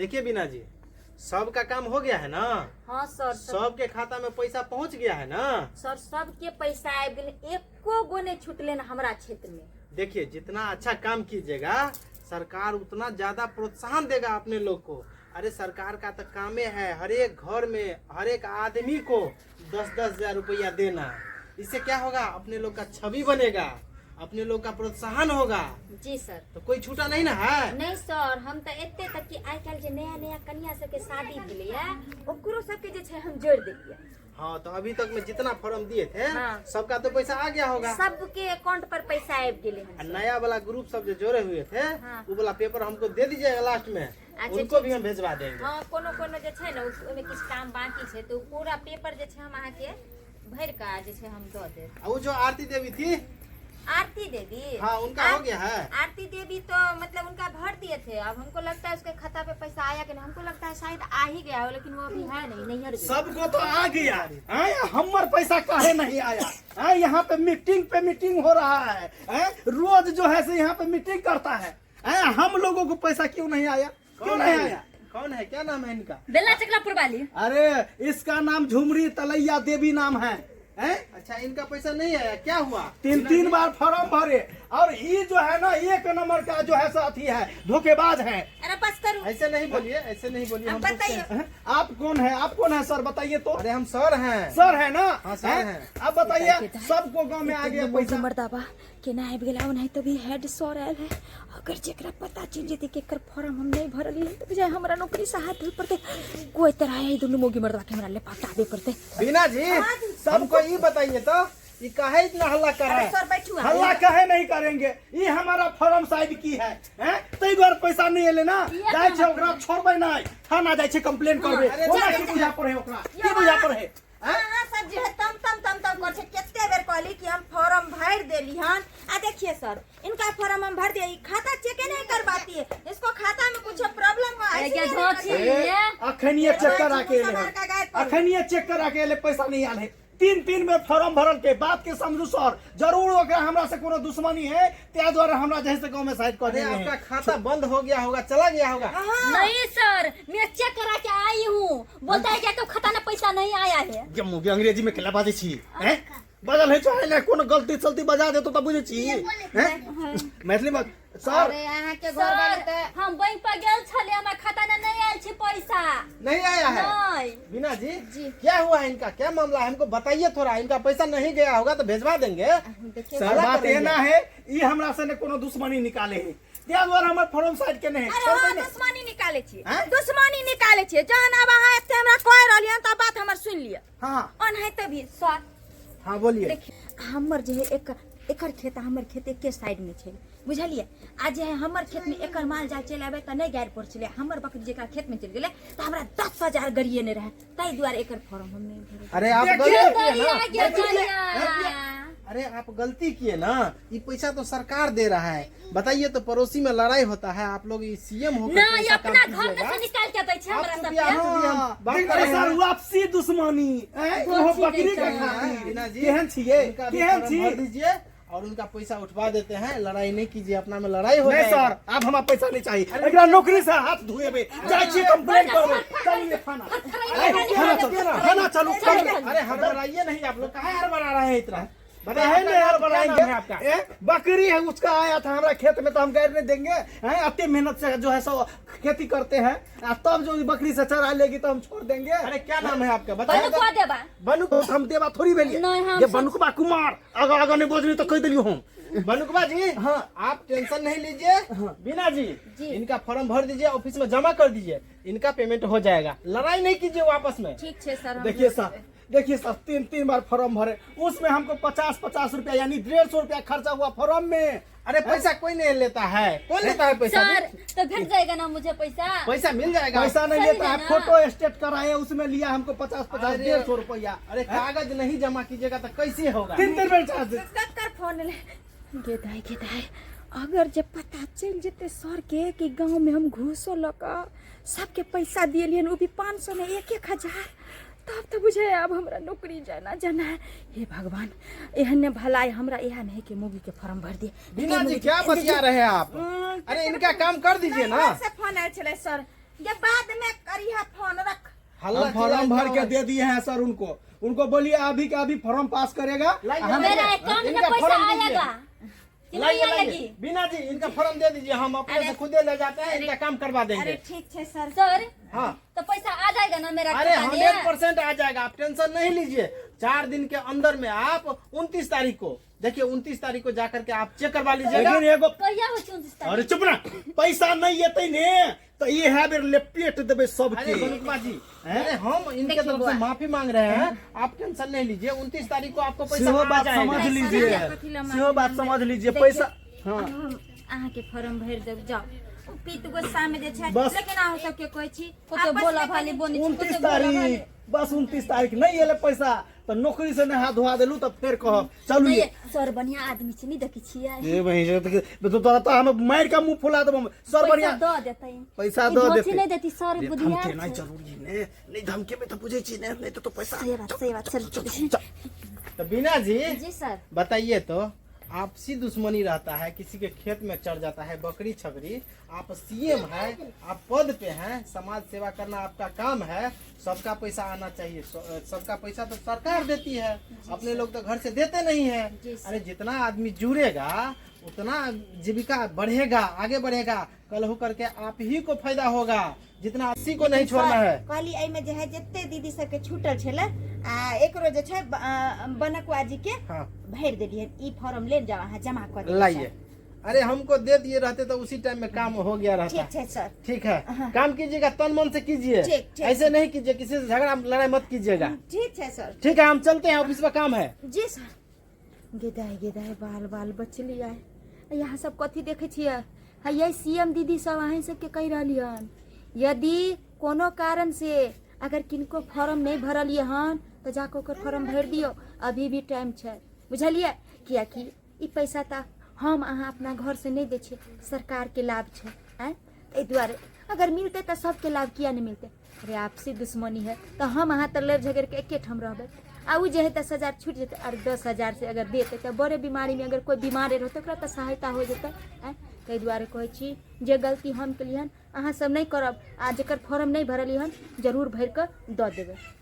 देखिए बीना जी, सबका काम हो गया है ना? हाँ सर, सब सबके खाता में पैसा पहुंच गया है ना? सर, सबके पैसा आबि गेलै, एको गो नहि छुटलै हन हमरा क्षेत्र में। देखिए, जितना अच्छा काम कीजिएगा सरकार उतना ज्यादा प्रोत्साहन देगा अपने लोग को। अरे सरकार का तो कामे है हर एक घर में हर एक आदमी को 10-10 हजार रुपया देना। इससे क्या होगा, अपने लोग का छवि बनेगा, अपने लोग का प्रोत्साहन होगा। जी सर। तो कोई छूटा नहीं ना है? नहीं सर, हम तो एते तक कि आइ काल्हि जे नया नया कनिया सबके शादी भेलैया ओकरो सबके जे छै हम जोड़ि देलियै। हाँ, तो अभी तक में जितना फॉर्म दिए थे हाँ। सबका तो पैसा आ गया होगा। सबके अकाउंट पर पैसा आबि गेलै हन। आ नया वाला ग्रुप सब जो जोड़े हुए थे हाँ। वो वाला पेपर हमको दे दीजिएगा लास्ट में। अच्छा, उनको ठीक भी हम भेजवा देंगे। हाँ, कोनो कोनो जे छै ने ओहिमे किछु काम बाकी छै तऽ ओ पूरा पेपर जे छै हम अहाँके भरि कऽ जे छै हम दऽ देब। और वो जो आरती देवी थी? आरती देवी? हाँ, उनका हो गया है। आरती देवी तो मतलब उनका भर दिए थे। अब हमको लगता है उसके खाता पे पैसा आया कि नहीं, हमको लगता है शायद आ ही गया हो, लेकिन वो अभी है नहीं, नैहर गई। सबको तो आ गया, आय, हमर पैसा काहे नहीं आया? आय, यहाँ पे मीटिंग हो रहा है, आय, रोज जो है से यहाँ पे मीटिंग करता है, आय, हम लोगों को पैसा क्यों नहीं आया? क्यों कौन नहीं है? आया? कौन है, क्या नाम है इनका? बेला चकलापुर वाली। अरे इसका नाम झुमरी तलैया देवी नाम है, हैं? अच्छा, इनका पैसा नहीं आया, क्या हुआ? तीन तीन बार फॉर्म भरे और ये जो है ना एक नंबर का जो है साथी है, धोखेबाज है। अरे बस करू। ऐसे नहीं बोलिए, ऐसे नहीं बोलिए, हम अब पूछते हैं। बताइए। हैं? आप कौन है, आप कौन है सर, बताइए तो। अरे हम सर हैं। सर है ना? हाँ, सर हैं? हैं। आप बताइए, सबको गांव में आ गया पैसा? मर्दाबा केना आबि गेला? ओनाहितो भी हेड सर आयल है, अगर जेकरा पता चलि जेतै कि एकर फॉर्म हम नहि भरलियै तऽ बुझाइ हमरा नौकरी से हाथ धोए पड़तै। कोई तरह एहि दुनू मौगी मर्दबा के हमरा लेपटाबे पड़तै। बीना जी, सबको ये बताइए तो ये काहे इतना हल्ला कर रहा है? सर बैठू अहाँ। हल्ला काहे नहीं करेंगे, ये हमारा फॉर्म साइड की है, हैं? तै दुआरे पैसा नहीं एले ना। जाइ छै ओकरा छोड़बै नहीं, थाना जाइ छै कंप्लेन करबै। अरे ओकरा जा, की बुझा पड़े, ओकरा की बुझा पड़े? अहाँ सब जे है तम तम तम तम कर छै। कते बेर कहली कि हम फॉर्म भरि देली हन। आ देखिए सर, इनका फॉर्म हम भर दिए, ई खाता चेक नहीं करवाती है, इसको खाता में कुछ प्रॉब्लम हुआ अरे क्या इसलिए नहीं धोखी करती। है? अखन ये चेक करा के एले बड़का गाय हन। पर। अखन ये चेक करा के एले, पैसा नहीं आयल है। तीन तीन बेर फॉर्म भरल के बात के समझू सर, जरूर ओकरा हमरा से कोनो दुश्मनी है, त्या द्वारा हमरा जैसे गांव में साइड कर अरे देने आपका है। खाता बंद हो गया होगा, चला गया होगा। नहीं सर, मैं चेक करा के आई हूँ, बोलता है क्या तो खाता में पैसा नहीं आया है। गे मुगे अंग्रेजी में केला बाजै छी, हैं? बजल है चाहे कोनो गलती सलती बजा देतो त बुझै छी, हैं? मैथिली में सर। अरे अहाँ के घर वाले सर, तऽ हम बैंक पर गेल छलियै, हमरा खाता में नहीं आयल छै पैसा। नहीं आया है? नहीं। बीना जी, जी। क्या हुआ है, इनका क्या मामला है, हमको बताइए थोड़ा। इनका पैसा नहीं गया होगा तो भेजवा देंगे। देखिए सर, हल्ला बात कर रही एना है, ई हमरा से ने कोनो दुश्मनी निकाले है, त्या द्वारा हमर फॉर्म साइड के नहीं है। अरे छोड़बै हाँ, नहि। दुश्मनी निकाले छियै। हैं? दुश्मनी निकाले छियै। जहन आब अहाँ एते हमरा कहि रहलियै हन तऽ बात हमर सुनि लिअ। हाँ। ओनाहिते भी सर। हाँ बोलिए। देखिए, हमर जे है एक एकर खेत आ हमर खेत एके साइड में छै, बुझलियै? आ जे है हमर खेत में एकर माल जाल चलि आबै तऽ नहि गारि पड़ै छलै। हमर बकरी जेकरा खेत में चलि गेलै तऽ हमरा 10,000 गरिए नहि रहै, ताहि दुआरे एकर फॉर्म हम नहि भरलियै। अरे आप देखिए, गलती किए ना। गरिया गे गरिया। अरे आप गलती किए ना, ये पैसा तो सरकार दे रहा है। बताइए तो, पड़ोसी में लड़ाई होता है, आप लोग सीएम होकर नहीं, पैसा काम अपना घर में कीजिएगा। से निकाल के दै छै आप हमरा चुप सबके। या, चुप या, हम बात कर रहे सर, हैं। वापसी दुश्मनी, हैं? ओहो बकरी के खातिर। बीना जी, केहन छियै? उनका भी केहन फॉर्म छी? भर दीजिए और उनका पैसा उठवा देते हैं। लड़ाई नहीं कीजिए, अपना में लड़ाई हो नहीं जाएगा। सर, अब हमरा पैसा नहीं चाहिए, एकरा नौकरी से हाथ धोएबे, जाइ छी कंप्लेन करबै। चलिए थाना, अरे, थाना चलू, थाना चलू। अरे हड़बड़ाइए नहीं, आप लोग काहे हड़बड़ा रहे हैं इतना? बताइए, काहे आपका नहीं नाम- क्या हड़बड़ाएंगे? नाम है आपका? ए, बकरी है उसका आया था हमारा खेत में तो हम गैर नहीं देंगे, हैं? अति मेहनत से जो है सो खेती करते हैं, आ तब जो बकरी से चरा लेगी तो हम छोड़ देंगे? अरे क्या नाम है आपका, बताइए। बनुकवा देबा। बनु हम देवा थोड़ी भेलिए। नहीं, हम ये बनुकबा कुमार, अगर अगर नहीं बोझली तो कह दिलियो हम। बनुकवा जी, हाँ। आप टेंशन नहीं लीजिए। बीना जी, जी। इनका फॉर्म भर दीजिए, ऑफिस में जमा कर दीजिए, इनका पेमेंट हो जाएगा। लड़ाई नहीं कीजिए आपस में। ठीक छै सर, हम देखिए सर, देखिए सर, तीन तीन बार फॉर्म भरे, उसमें हमको 50-50 रुपया यानी 150 रुपया खर्चा हुआ फॉर्म में। अरे पैसा कोई नहीं लेता है, कौन लेता है पैसा? सर, तो भेट जाएगा ना मुझे पैसा? पैसा मिल जाएगा। पैसा नहीं सही लेता है। है ना? फोटो स्टेट कराए, उसमें लिया हमको 50-50, अरे- 150 रुपया। अरे कागज नहीं जमा कीजिएगा तो कैसे होगा? तीन तीन बार चार्ज। ककर फोन एलै? गे दाइ, गे दाइ, अगर जे पता चलि जेतै सर के कि गाँवमे हम घूसो लऽ कऽ सबके पैसा दिएलियन, ओ भी 500 ने 1-1 हजार, तब तऽ बुझे आब हमरा नौकरी जाना जाना है। हे भगवान, एहन ने भलाई हमरा इएह नहीं कि मौगी के फॉर्म भर दिए। बीना जी, क्या बतिया रहे हैं आप? अरे इनका काम कर दीजिए ना। से फोन आयल छलै सर। जे बाद में करिहा फोन रख। हल्ला हम फॉर्म चिल्ला भर के इतना दे दिए हैं सर उनको, उनको बोलिए अभी के अभी फॉर्म पास करेगा। लाइए, हम- मेरा अकाउंट में इनका पैसा फॉर्म दीजिए। आएगा कि लाइए नहीं लाइए आएगी? बीना जी इनका फॉर्म दे दीजिए, हम अपने से खुदे ले जाते हैं, इनका काम करवा देंगे। अरे ठीक है सर। सर हाँ तो पैसा आ जाएगा ना मेरा अरे खाता में? 100% आ जाएगा, आप टेंशन नहीं लीजिए। 4 दिन के अंदर में आप 29 तारीख को देखिए, 29 तारीख को जाकर के आप चेक करवा लीजिएगा। लेकिन एगो कहिया होइ छै 29 तारीख? अरे चुप ना, पैसा नहीं एतै ने तो ये है बेर लपेट देबै सबके। अरे बनुकमा जी, हैं? अरे हम इनके देखिए तरफ से बुआ। माफी मांग रहे हैं, आप टेंशन नहीं लीजिए, 29 तारीख को आपको पैसा सेहो आ बात जाएगा। समझ पैसा लीजिए, नहीं, कथी ला सेहो बात माफी समझ लीजिए, देखिए, पैसा हाँ हम अहाँके फॉर्म भरि देब, जाउ ओ पीत गुस्सा में जे छै, बस। लेकिन अहाँ सबके कहै छी कुछो आपस में बोला कनि- भाली बोनी छै, 29 कुछो बोला भाली। तारीख, बस 29 तारीख नहीं एले पैसा तो नौकरी से नहा धोआ देलू तब फेर कहब चलू नहीं, ये। सर बढ़िया आदमी छै, नहीं देखै छियै? ए बहिन से तो तोरा तो हम मार के मुंह फुला देब हम। सर पैसा बढ़िया दऽ देतै। पैसा ई दऽ धोती देतै। नहि देती सर, रे, बुधियार धमकेनाइ छै। जरूरी ने, नहीं धमकेबै तऽ बुझै छी ने, नहीं तो पैसा। सही बात, सही बात, चल, चल। तो बीना जी, जी सर। बताइए तो आपसी दुश्मनी रहता है, किसी के खेत में चढ़ जाता है बकरी छकरी, आप सीएम है, आप पद पे हैं, समाज सेवा करना आपका काम है, सबका पैसा आना चाहिए, सबका पैसा तो सरकार देती है, अपने लोग तो घर से देते नहीं है। अरे जितना आदमी जुड़ेगा उतना जीविका बढ़ेगा, आगे बढ़ेगा, कल हो करके आप ही को फायदा होगा, जितना अस्सी को नहीं छोड़ना है। कहली एहिमे जे है जते दीदी सबके छूटल छलै आ एकरो जे छै बनकुआ जी के हाँ। भरि देलियै, ई फॉर्म ले जाओ अहाँ जमा कर दियौ लाइए सर। अरे हमको दे दिए रहते तो उसी टाइम में काम हो गया रहता। ठीक है सर। ठीक है, काम कीजिएगा तन मन से कीजिए, ठीक, ठीक। ऐसे नहीं कीजिए, किसी से झगड़ा लड़ाई मत कीजिएगा। ठीक है सर। ठीक है, हम चलते हैं, ऑफिस में काम है। जी सर। गेदाय गेदाय बाल बाल बचली आय। यहाँ सब कथी देखै छियै? हैया सीएम दीदी सब अहीं सबके कहि रहली हन, यदि कोनो कारण से अगर किनको फॉर्म नहि भरलियै हन तऽ जाकऽ ओकर फॉर्म भरि दियौ, अभी भी टाइम छै, बुझलियै? किएकि ई पैसा तऽ हम अहाँ अपना घरसँ नहि दै छियै, सरकारके लाभ छै। आँय, एहि दुआरे अगर मिलतै तऽ सबके लाभ, किया नहि मिलतै? अरे आपसी दुश्मनी है तऽ हम अहाँ तऽ लड़ि झगड़ि कऽ एके ठाम रहबै, आ ओ जे है 10,000 छूटि जेतै। आर 10,000 से अगर देतै तऽ बड़े बीमारीमे अगर कोइ बीमारे रहतै ओकरा तऽ सहायता हो जेतै। आँय, ताहि दुआरे कहै छी जे गलती हम केलियै हन अहाँ सब नहि करब, आ जकर फॉर्म नहि भरलियै हन जरूर भरि कऽ दऽ देबै।